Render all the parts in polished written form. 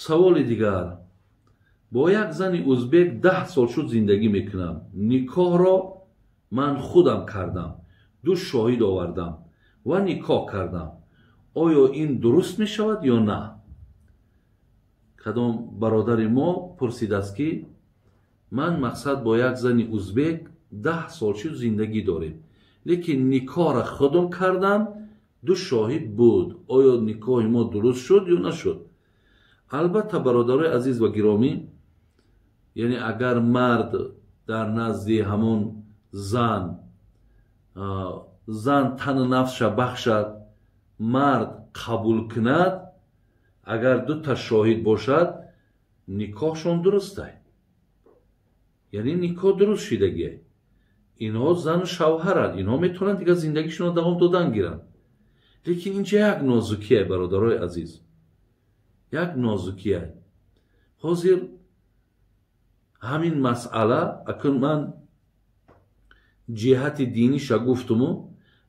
Саволи дигар. Бо як зани узбек 10 сол шуд зиндагӣ мекунам. Никоҳро ман худам кардам. 2 шоҳид овардам ва никоҳ кардам. Оё ин дуруст мешавад ё на? Кадом бародари мо пурсидааст, ки ман мақсад бо як зани узбек 10 сол шуд зиндагӣ дорем, лекин никоҳро худам кардам, 2 шоҳид буд. Оё никоҳи мо дуруст шуд ё нашуд? Албатта, бародарои азиз ва гиромӣ, яъне агар мард дар назди ҳамон зан, зан тану нафсша бахшад, мард қабул кунад, агар 2 та шоҳид бошад, никоҳшон дурустай. Яъне никоҳ дуруст шидагиай. Инҳо зану шавҳаранд, инҳо метавонанд дигар зиндагишонро давом додан гиранд. Лекин инҷа як нозукие, бародарои азиз, як нозукие. Ҳозир ҳамин масъала, акун ман ҷиҳати диниша гуфтуму,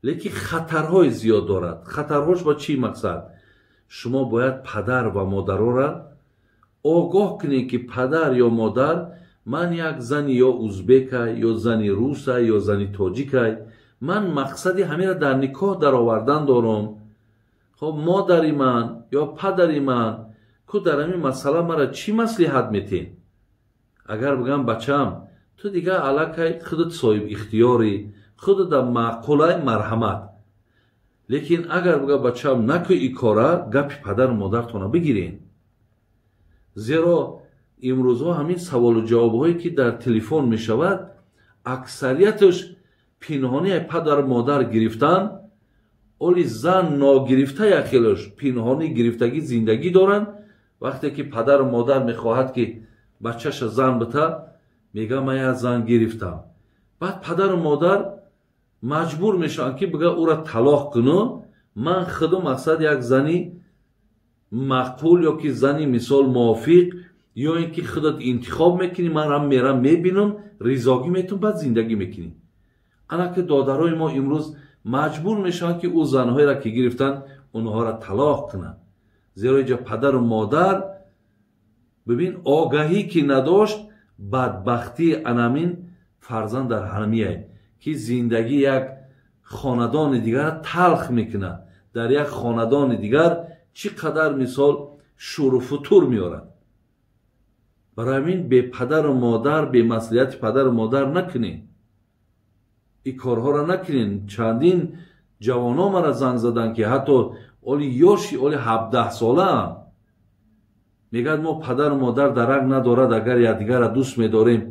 лекин хатарҳои зиёд дорад. Хатарҳош ба чӣ мақсад? Шумо бояд падар ва модарора огоҳ кунед, ки падар ё модар, ман як зани ё узбекай, ё зани русай, ё зани тоҷикай, ман мақсади ҳамеро дар никоҳ даровардан дорам. Хоб, модари ман ё падари ман ку дар ҳамин масъала мара чӣ маслиҳат метен? Агар бигам бачам, ту дигар аллакай худат соҳиб ихтиёрӣ, худат дар маъқулай, марҳамат. Лекин агар бигам бачам, накӯ и кора, гапи падару модартона бигирен. Зеро имрӯзҳо ҳамин саволу ҷавобҳое ки дар телефон мешавад, аксарияташ пинҳонӣ падару модар гирифтан, оли зан ногирифта яхелаш пинҳонӣ гирифтагӣ зиндагӣ доранд. Вақте ки падару модар мехоҳад ки бачаша зан бита, мега ман як зан гирифтам. Баъд падару модар маҷбур мешаванд ки бига ӯра талоқ куну, ман худу мақсад як зани маъқул ё ки зани мисол мувофиқ, ё ин ки худат интихоб мекунӣ, манам мерам мебинам, ризогӣ метун, баъд зиндагӣ мекунӣ. Ана ки додарои мо имрӯз маҷбур мешаванд ки ӯ занҳоеро ки гирифтанд, онҳоро талоқ кунанд. Зеро инҷа падару модар, бибин, огаҳӣ ки надошт, бадбахтии анамин фарзанд дар ҳамияй, ки зиндагӣ як хонадони дигар талх мекунад, дар як хонадони дигар чӣ қадар мисол шуру футур меорад. Барои ҳамин бе падару модар, бе маслиҳати падару модар накунед, ин корҳоро накунед. Чандин ҷавонон мара занг заданд, ки ҳатто оли ёши, оли 17 солаам, мегӯяд мо падару модар дарак надорад, агар якдигарро дӯст медорем,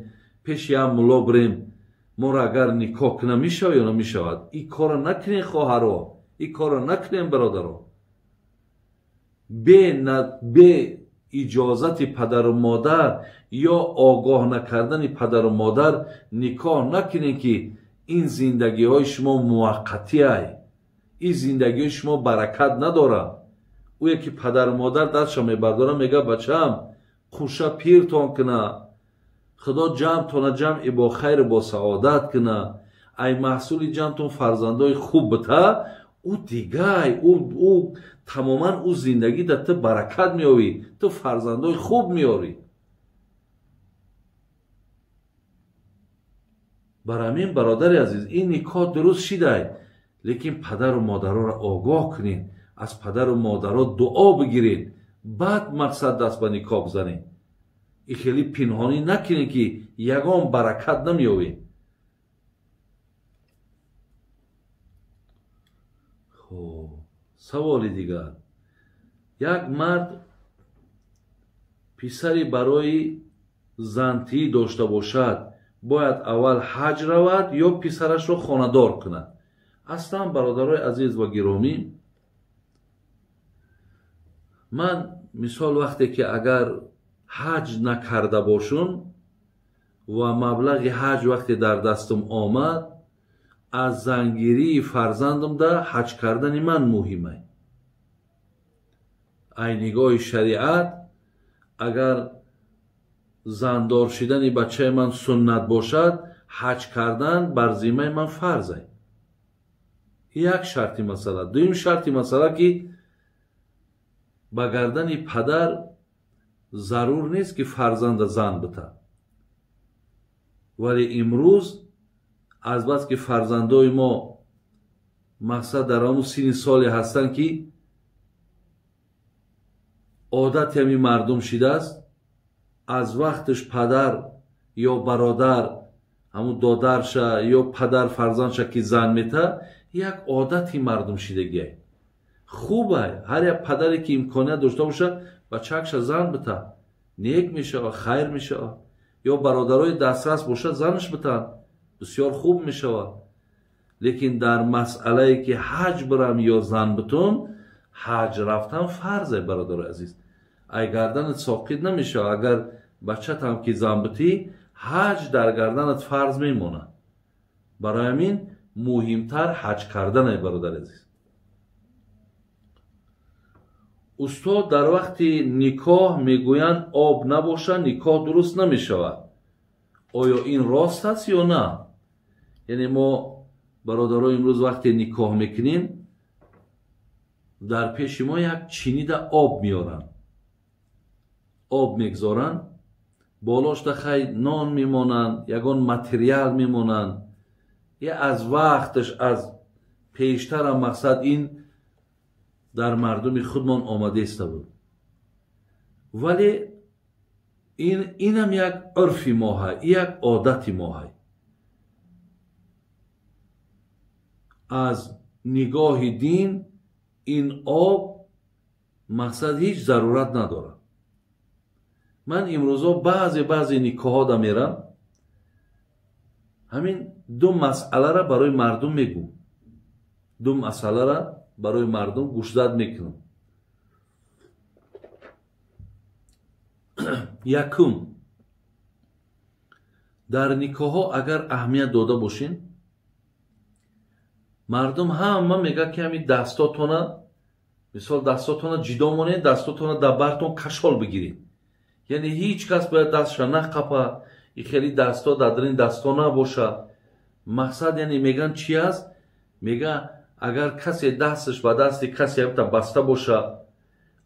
пеши ям мулло бирем, моро агар никоҳ кунам мешавад ё намешавад? Ин корро накунед, хоҳаро, ин корро накунед, бародаро. Бе иҷозати падару модар ё огоҳ накардани падару модар никоҳ накунед, ки ин зиндагиҳои шумо муваққатиай, ин зиндагиҳои шумо баракат надорад. Ӯе ки падару модар дастша мебардорад, мегӯяд бачаам, қуша пиртон куна, худо ҷамътона ҷамъи бо хайру бо саодат куна, ай маҳсули ҷамътон фарзандои хуб бита, ӯ дигай, ӯ тамоман ӯ зиндагӣ дар ту баракат меёвӣ, ту фарзандои хуб меёрӣ. Бар ҳамин, бародари азиз, ин никоҳ дуруст шидай, лекин падару модароро огоҳ кунед, аз падару модаро дуо бигиред, баъд мақсад даст ба никоҳ бизанед. Ин хеле пинҳонӣ накунед, ки ягон баракат намеёвед. Хоб, саволи дигар. Як мард писаре барои зантӣ дошта бошад, бояд аввал ҳаҷ равад ё писарашро хонадор кунад? Аслан, бародарои азиз ва гиромӣ, ман мисол вақте ки агар ҳаҷ накарда бошум ва маблағи ҳаҷ вақте дар дастам омад, аз зангирии фарзандам да ҳаҷ кардани ман муҳимай. Ай нигоҳи шариат, агар зандор шидани бачаи ман суннат бошад, ҳаҷ кардан бар зиммаи ман фарзай. Як шарти масъала. Дуюм шарти масъала, ки ба гардани падар Зарур нест ки фарзанда зан бита. Вале имрӯз азбаски фарзандои мо мақсад дар ҳамун синни соле ҳастанд, ки одати ҳамин мардум шидааст, аз вақташ падар ё бародар ҳамун додарша ё падар фарзандша ки зан мета, як одати мардум шидагиай. Хубай ҳар як падаре ки имконият дошта бошад бачакша зан бита, нек мешава, хайр мешава. Ё бародарои дастрас бошад занаш битанд, бисёр хуб мешавад. Лекин дар масъалае ки ҳаҷ бирам ё зан битун, ҳаҷ рафтан фарзе, бародарои азиз. Ай гарданат соқит намешавад. Агар бачатам ки зан битӣ, ҳаҷ дар гарданат фарз мемонад. Барои ҳамин муҳимтар ҳаҷ карданае, бародари азиз. Устод, дар вақти никоҳ мегӯянд об набошад, никоҳ дуруст намешавад. Оё ин рост аст ё на? Яъне мо бародаро имрӯз вақте никоҳ мекунем, дар пеши мо як чинида об меоранд, об мегзоранд, болошда хай нон мемонанд, ягон материал мемонанд. Я аз вақташ, аз пештарам мақсад ин дар мардуми худмон омадаиста буд. Вале инам як урфи моҳай, як одати моҳай. Аз нигоҳи дин ин об мақсад ҳеҷ зарурат надорад. Ман имрӯзо баъзе никоҳҳо мерам, ҳамин ду масъалара барои мардум мегӯм, ду масъалара барои мардум гӯшзад мекунам. Якум, дар никоҳҳо агар аҳамият дода бошем, мардум ҳама мегӯяд ки ҳамин дастотона, мисол дастотона ҷидо монед, дастотона дар бартон кашол бигиред. Яъне ҳеҷ кас бояд дастша нақапа, и хеле дасто дар дарини дасто набоша. Мақсад яъне мегӯянд чи аст? Мега агар касе дасташ ба дасти касе якта баста боша,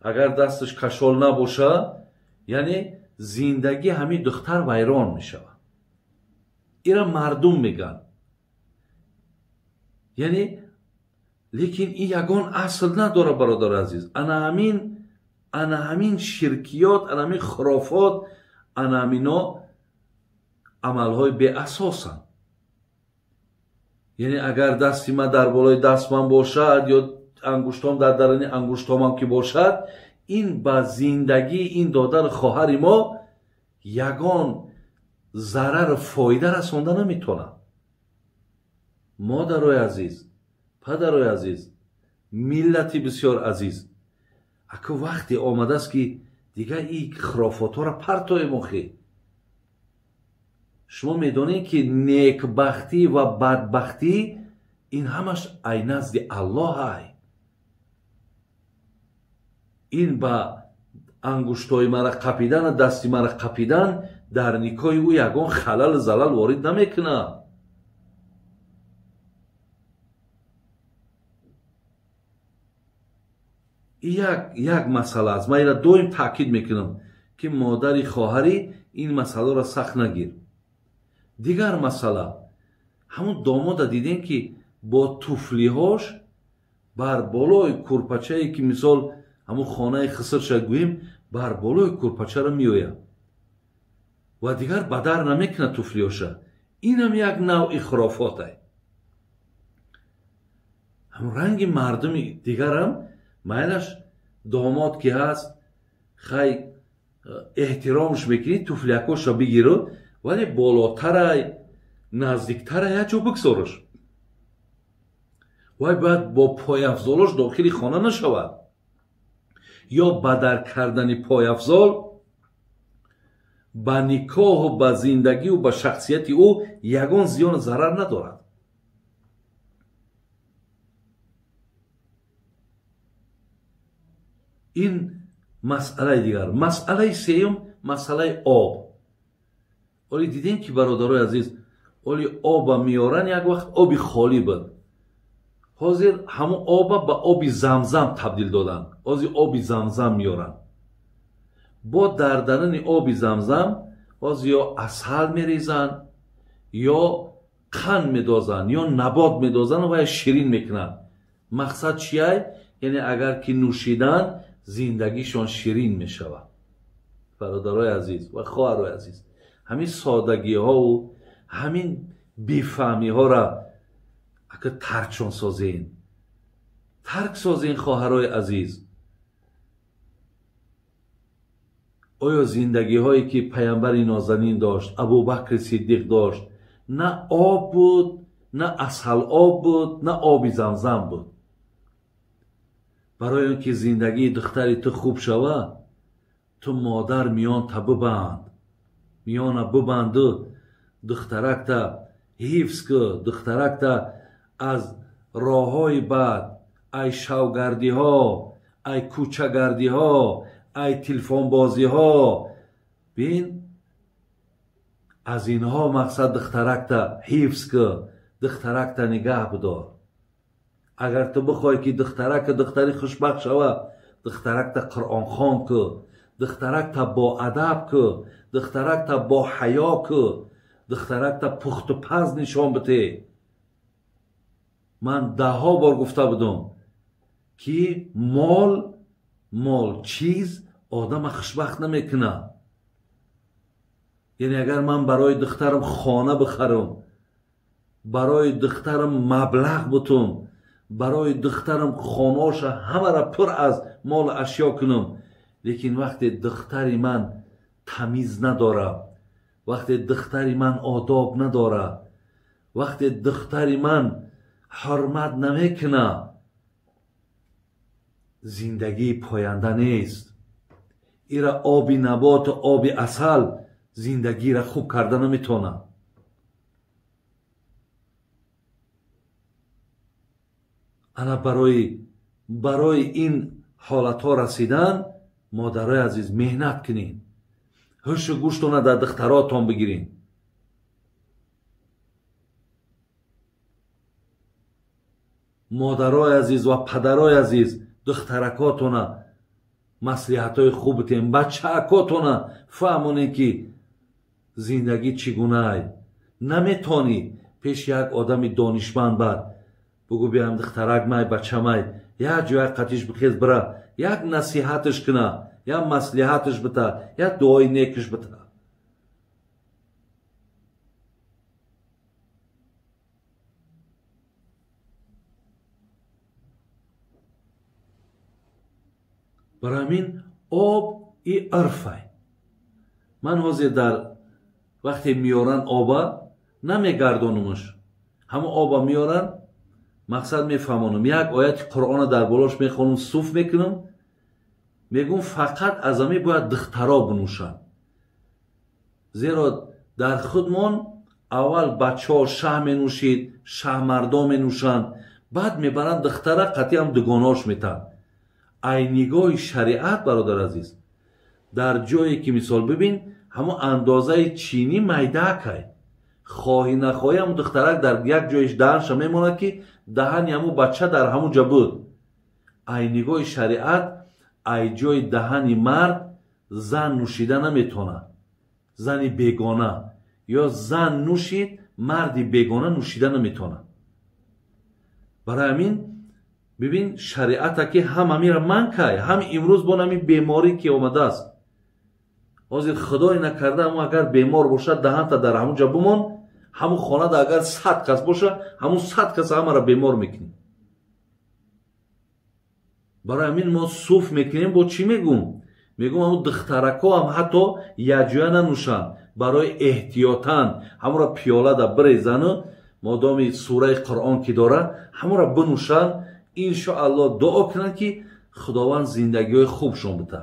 агар дасташ кашол набоша, яъне зиндагӣ ҳамин духтар вайрон мешавад. Ира мардум мегӯянд. Яъне лекин ин ягон асл надорад, бародари азиз. Ана ҳамин ширкиёт, ана ҳамин хурофот, ана ҳамино амалҳои беасосанд. Яъне агар дасти ман дар болои даст ман бошад ё ангуштом дар даруни ангуштомам ки бошад, ин ба зиндагии ин додару хоҳари мо ягон зарару фоида расонда наметавонад. Модарои азиз, падарои азиз, миллати бисёр азиз, аку вақте омадааст ки дигар ин хурофотҳоро партоем. Охи шумо медонед ки некбахтӣ ва бадбахтӣ ин ҳамаш ай назди Аллоҳ ай. Ин ба ангуштҳои мара қапидан, дасти мара қапидан дар никоҳи ӯ ягон халалу залал ворид намекунад. Як масъала аст. Ман инро доим таъкид мекунам ки модари хоҳарӣ ин масъаларо сахт нагир. Дигар масъала, ҳамун домода дидем ки бо туфлиҳош бар болои курпачае ки мисол ҳамун хонаи хисрша гӯем, бар болои курпачаро меояд ва дигар бадар намекунад туфлиҳоша. Инам як навъи хурофот ай. Ҳамун ранги мардуми дигарам майлаш домод ки ҳаст, хай эҳтиромш мекунӣ, туфлиякошро бигиру, вале болотарай, наздиктарай як ҷо бигзораш. Вай бояд бо пойафзолош дохили хона нашавад. Ё бадар кардани пойафзол ба никоҳу ба зиндагию ба шахсияти ӯ ягон зиёну зарар надорад. Ин масъалаи дигар. Масъалаи сеюм, масъалаи об. Оли дидем ки бародарои азиз, оли оба меоранд, як вақт оби холӣ буд. Ҳозир ҳамун оба ба оби замзам табдил доданд. Ҳозир оби замзам меоранд. Бо дар даруни оби замзам боз ё асал мерезанд, ё қанд медозанд, ё набот медозанд ва ширин мекунанд. Мақсад чиай? Яъне агар ки нӯшиданд, зиндагишон ширин мешавад. Бародарои азиз ва хоҳарои азиз, ҳамин содагиҳову ҳамин бефаҳмиҳоро ака таркшон созен, тарк созен, хоҳарои азиз. Оё зиндагиҳое ки паямбари нозанин дошт, Абубакри Сиддиқ дошт, на об буд, на асал об буд, на оби замзам буд. Барои он ки зиндагии духтари ту хуб шавад, ту модар миёнта бибанд, миёна бибанду духтаракта ҳифз ку, духтаракта аз роҳҳои бад, ай шавгардиҳо, ай кӯчагардиҳо, ай телефонбозиҳо, бин, аз инҳо мақсад духтаракта ҳифз ку, духтаракта нигаҳ бидор. Агар ту бихоҳӣ ки духтарака духтари хушбахт шавад, духтаракта қуръонхон ку, духтаракта боадаб ку, духтаракта боҳаё ку, духтаракта пухту паз нишон бите. Ман даҳҳо бор гуфта будам ки мол чиз одама хушбахт намекунад. Яъне агар ман барои духтарам хона бихарам, барои духтарам маблағ бутум, барои духтарам хонаоша ҳамаро пур аз молу ашё кунам, лекин вақте духтари ман тамиз надорад, вақте духтари ман одоб надорад, вақте духтари ман ҳурмат намекунад, зиндагии поянда нест. Ира оби наботу оби асал зиндагиро хуб карда наметавонад. Ана барои ин ҳолатҳо расидан, модарои азиз, меҳнат кунед, ҳушу гӯштона дар духтаротон бигиред. Модарои азиз ва падарои азиз, духтаракотона маслиҳатҳои хуб битем, бачаакотона фаҳмонед ки зиндагӣ чӣ гунаай. Наметонӣ пеши як одами донишманд бар бугӯ биям духтарак май, бача май, як ҷоя қатиш бихез бира, як насиҳатш куна, як маслиҳатш бита, як дуои некш бита. Барои ҳамин об и арфай. Ман ҳозир дар вақте меоранд оба намегардонумш, ҳамон оба меоранд, мақсад мефаҳмонам, як ояти Қуръона дар болош мехонам, суф мекунам, мегӯм фақат аз ҳамин бояд духтаро бинӯшанд. Зеро дар худмон аввал бачаҳо шаҳ менӯшид, шаҳмардо менӯшанд, баъд мебаранд духтара қатъиам дугонаош метанд. Ай нигоҳи шариат, бародар азиз, дар ҷое ки мисол бибин, ҳамон андозаи чинӣ майдаакай, хоҳӣ нахоҳӣ ҳамон духтарак дар як ҷоиш даҳанша мемонад ки даҳани ҳамон бача дар ҳамон ҷо буд. Ай нигоҳи шариат, ай ҷои даҳани мард зан нӯшида наметавонад, зани бегона, ё зан нӯшид, марди бегона нӯшида наметавонад. Барои ҳамин бибин, шариата ки ҳам ҳамира ман кай, ҳам имрӯз бо ҳамин беморӣ ки омадааст. Ҳозир худое накарда ҳамон агар бемор бошад, даҳанта дар ҳамон ҷо бимон, ҳамон хонада агар 100 кас боша, ҳамон 100 кас ҳамаро бемор мекунем. Барои ҳамин мо суф мекунем, бо чӣ мегӯм? Мегӯм ҳамон духтаракҳо ҳам ҳатто якҷоя нанӯшанд, барои эҳтиётан ҳамонро пиёлада бирезану модоми сураи Қуръон ки дора ҳамонро бинӯшанд, иншоаллоҳ дуо кунанд ки Худованд зиндагиҳои хубшон бита.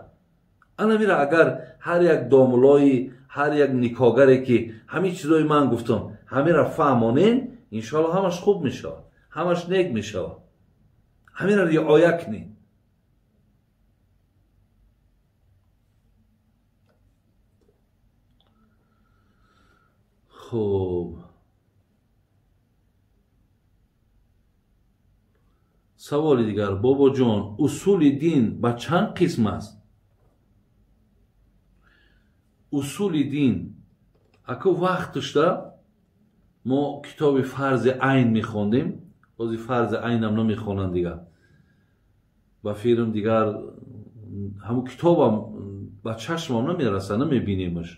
Ана мира агар ҳар як домулои, ҳар як никогаре ки ҳамин чизои ман гуфтам, ҳамира фаҳмонем, иншоаллоҳ ҳамаш хуб мешавад, ҳамаш нек мешавад. Ҳамира риоя кунем. Хуб, саволи дигар. Бобоҷон, усули дин ба чанд қисм аст? Усули дин ако вақташда мо китоби фарзи айн мехондем, бози фарзи айнам намехонанд дигар. Ба фирм дигар ҳамун китобам ба чашмам намераса, намебинемаш.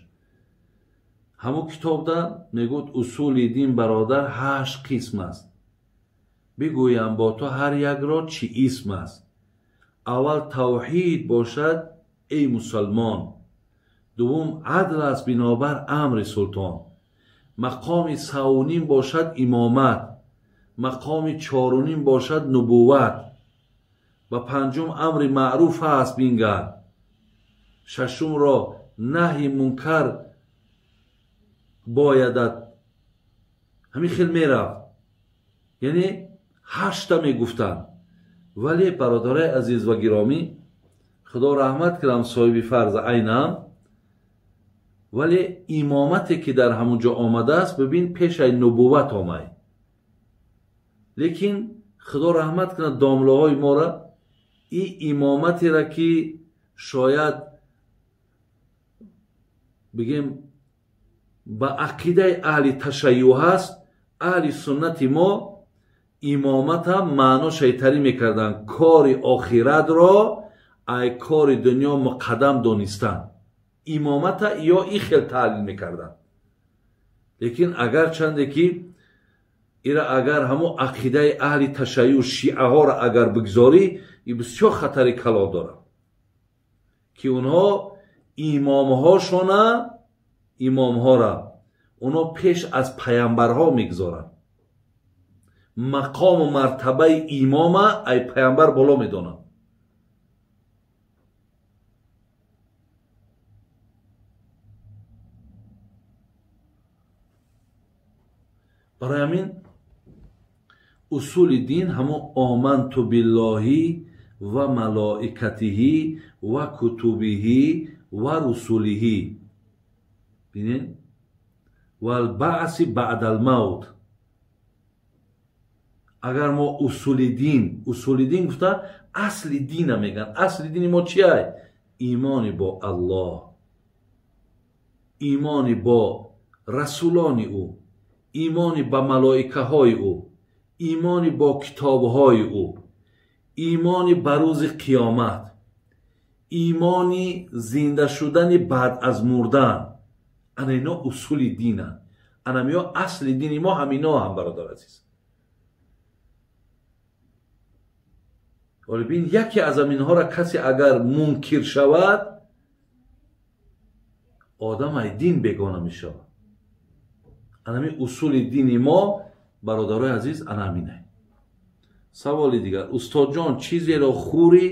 Ҳамун китобда мегӯд усули дин бародар 8 қисм аст. Бигӯям бо ту ҳар якро чӣ исм аст. Аввал тавҳид бошад эй мусалмон, дуввум адл аст бинобар амри султон, мақоми севним бошад имомат, мақоми чоруним бошад нубувват, ва панҷум амри маъруф аст бингар, шашумро наҳи мункар боядат. Ҳамин хел мерафт, яъне 8 мегуфтанд. Вале бародарои азиз ва гиромӣ, худо раҳмат кунам соҳиби фарз айнам, вале имомате ки дар ҳамон ҷо омадааст, бибин пешаи нубувват омай. Лекин худо раҳмат кунад домлаҳои мора, и имоматеро ки шояд бигем ба ақидаи аҳли ташайюъ ҳаст, аҳли суннати мо имомата маъно шайтарӣ мекарданд, кори охиратро ай кори дунё муқаддам донистанд. Имомата ё и хел таълил мекарданд. Лекин агарчанде ки ира агар ҳамон ақидаи аҳли ташайюъ шиаҳоро агар бигзорӣ, и бисёр хатари калон дорад, ки онҳо имомҳошона, имомҳоро онҳо пеш аз паямбарҳо мегузоранд. Мақому мартабаи имома ай паямбар боло медонанд. Барои ҳамин усули дин ҳамон оманту биллоҳи ва малоикатиҳи ва кутубиҳи ва русулиҳи, бинед, валбаъси баъдал мавт. Агар мо усули дин гуфта асли дина мегӯянд. Асли дини мо чи ай? Имони бо Аллоҳ, имони бо расулони ӯ, имони ба малоикаҳои ӯ, имони бо китобҳои ӯ, имони ба рӯзи қиёмат, имони зинда шудани баъд аз мурдан. Ана ино усули динанд. Ана миё асли дини мо ҳамино ҳам, бародар азиз. Вале бин, яке аз аминҳоро касе агар мункир шавад, одам ай дин бегона мешавад. Анами усули дини мо, бародарои азиз, ана ҳаминай. Саволи дигар: устодҷон, чизеро хӯрӣ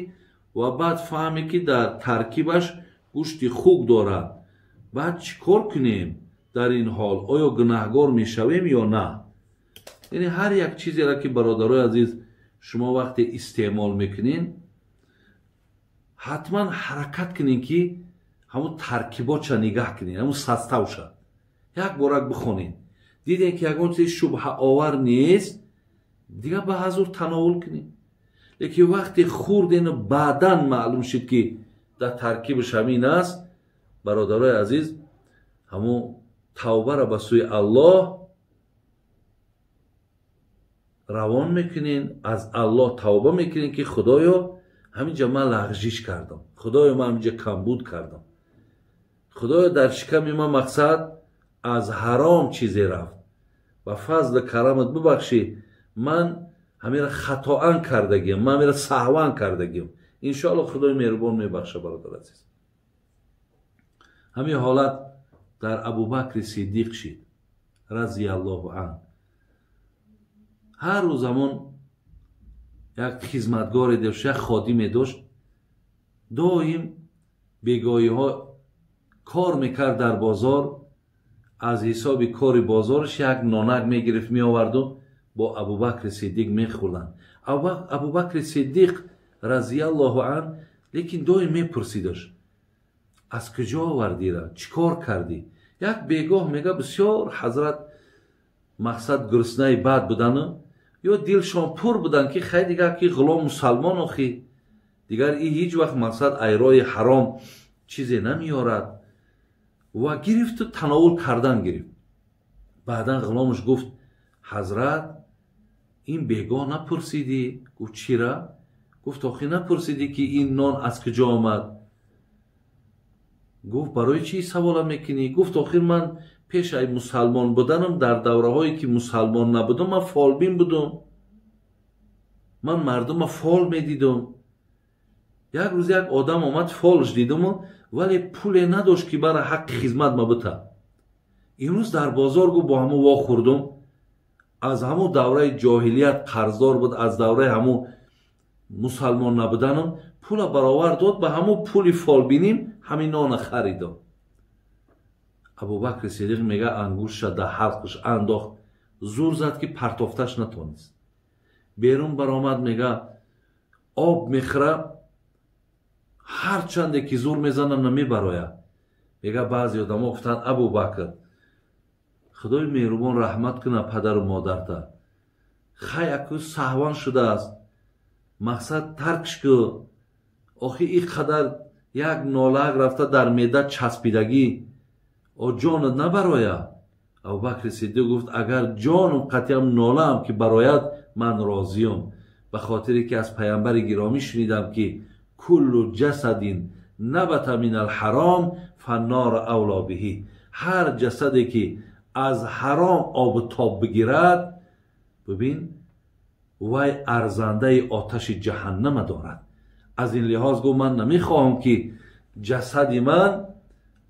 ва баъд фаҳмӣ ки дар таркибаш гӯшти хук дорад, баъд чӣ кор кунем дар ин ҳол? Оё гунаҳгор мешавем ё на? Яъне ҳар як чизеро ки бародарои азиз шумо вақте истеъмол мекунед, ҳатман ҳаракат кунед ки ҳамун таркиботша нигаҳ кунед, ҳамун составша як борак бихонед. Дидем ки ягон чизи шубҳаовар нест, дигар ба ҳазур тановул кунед. Лекин вақте хӯрдену баъдан маълум шуд ки дар таркибаш ҳамин аст, бародарои азиз, ҳамун тавбаро ба сӯи Аллоҳ равон мекунен, аз Аллоҳ тавба мекунен ки худоё, ҳаминҷа ман лағжиш кардам, худоё ман ҳаминҷа камбуд кардам, худоё дар шиками ман мақсад аз ҳаром чизе рафт, ба фазли карамат бибахшӣ, ман ҳамира хатоан кардагиам, ман ҳамира саҳван кардагиам. Иншоаллоҳ худои меҳрубон мебахша, бародар азиз. Ҳамин ҳолат дар Абубакри Сиддиқ шид разияллоҳу анҳу. Ҳар рӯз ҳамон як хизматгоре дошт, як ходиме дошт, доим бегоҳиҳо кор мекард дар бозор. Аз ҳисоби кори бозораш як нонак мегирифт, меоварду бо Абубакри Сиддиқ мехӯрданд. Абубакри Сиддиқ разияллоҳу анҳу лекин доим мепурсидаш: аз куҷо овардира, чӣ кор кардӣ? Як бегоҳ мега бисёр ҳазрат мақсад гуруснаи бад будану ё дилшон пур буданд ки хай дигар ки ғулом мусалмон охи, дигар и ҳеҷ вақт мақсад айрои ҳаром чизе намеорад. Ва гирифту тановул кардан гирифт. Баъдан ғуломаш гуфт: ҳазрат, ин бегоҳ напурсидӣ? Гуфт: чира? Гуфт: охи напурсидӣ, ки ин нон аз куҷо омад? Гуфт: барои чӣ савола мекунӣ? Гуфт: охир ман пеш ай мусалмон буданам, дар давраҳое ки мусалмон набудам, ман фолбин будум, ман мардума фол медидум. Як рӯз як одам омад, фолш дидуму, вале пуле надошт, ки бара ҳаққи хизмат ма бита. Имрӯз дар бозор, гуфт, бо ҳамун вохӯрдум, аз ҳамун давраи ҷоҳилият қарздор буд, аз давраи ҳамун мусалмон набуданам, пула баровар дод, ба ҳамун пули фолбиним ҳамин нона харидам. Абубакри Сидиқ мега, ангуштша дар ҳалқаш андохт, зур зад, ки партофташ натонист. Берун баромад, мега, об мехӯра, ҳарчанде ки зур мезанам, намебарояд. Мега, баъзе одамо гуфтанд: Абубакр, Худои меҳрубон раҳмат кунад падару модарта, хай, аку саҳван шудааст, мақсад таркш ку, охи ин қадар як нолаак рафта дар меъда часпидагӣ, о ҷонат набарояд? Абубакри Сиддиқ гуфт: агар ҷонум қатъиам нолаам ки барояд, ман розиём, ба хотире ки аз паямбари гиромӣ шунидам, ки куллу ҷасадин набата мин алҳаром фаннора авло биҳи, ҳар ҷасаде ки аз ҳаром обу тоб бигирад, бибин, вай арзандаи оташи ҷаҳаннама дорад. Аз ин лиҳоз, гуфт, ман намехоҳам, ки ҷасади ман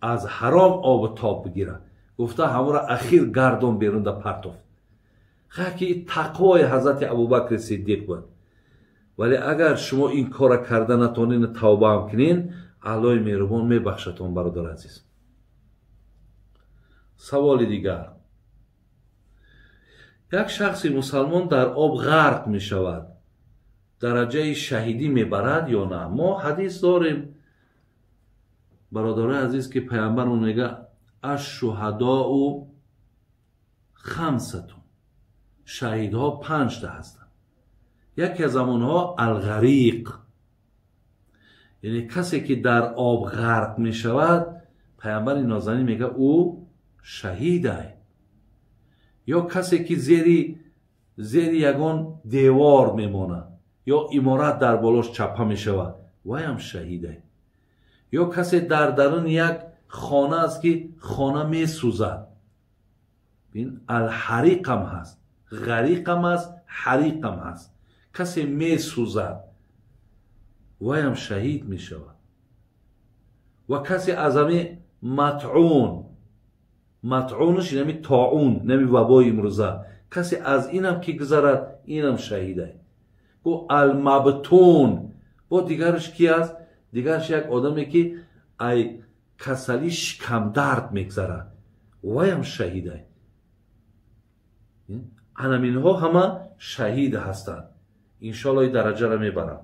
аз ҳаром обу тоб бигирад. Гуфта, ҳамонро ахир гардон берунда партофт. Ки тақвои ҳазрати Абубакри Сиддиқ буд. Вале агар шумо ин кора карда натонен, тавбаам кунен, Аллоҳи меҳрубон мебахшатон, бародар азиз. Саволи дигар: як шахси мусалмон дар об ғарқ мешавад, дараҷаи шаҳидӣ мебарад ё на? Мо ҳадис дорем, бародарои азиз, ки паямбармон мега: ашшуҳадоу хамсатун, шаҳидҳо панҷта ҳастанд. Яке аз онҳо алғариқ, яъне касе ки дар об ғарқ мешавад, паямбари нозанин мега, ӯ шаҳидай. Ё касе ки зери ягон девор мемонад ё иморат дар болош чаппа мешавад, вайам шаҳидай. Ё касе дар даруни як хона аст, ки хона месӯзад. Алҳариқам ҳаст, ғариқам аст, ҳариқам ҳаст, касе месӯзад, вайам шаҳид мешавад. Ва касе аз ҳами матъун, матъунаш инами тоун, инами вабои имрӯза, касе аз инам ки гузарад, инам шаҳидай. Гу алмабтун, бо дигараш ки аст? Дигараш як одаме ки ай касалӣ шикамдард мегзарад, вайам шаҳидай. Анаминҳо ҳама шаҳид ҳастанд, иншоалло ин дараҷаро мебарам.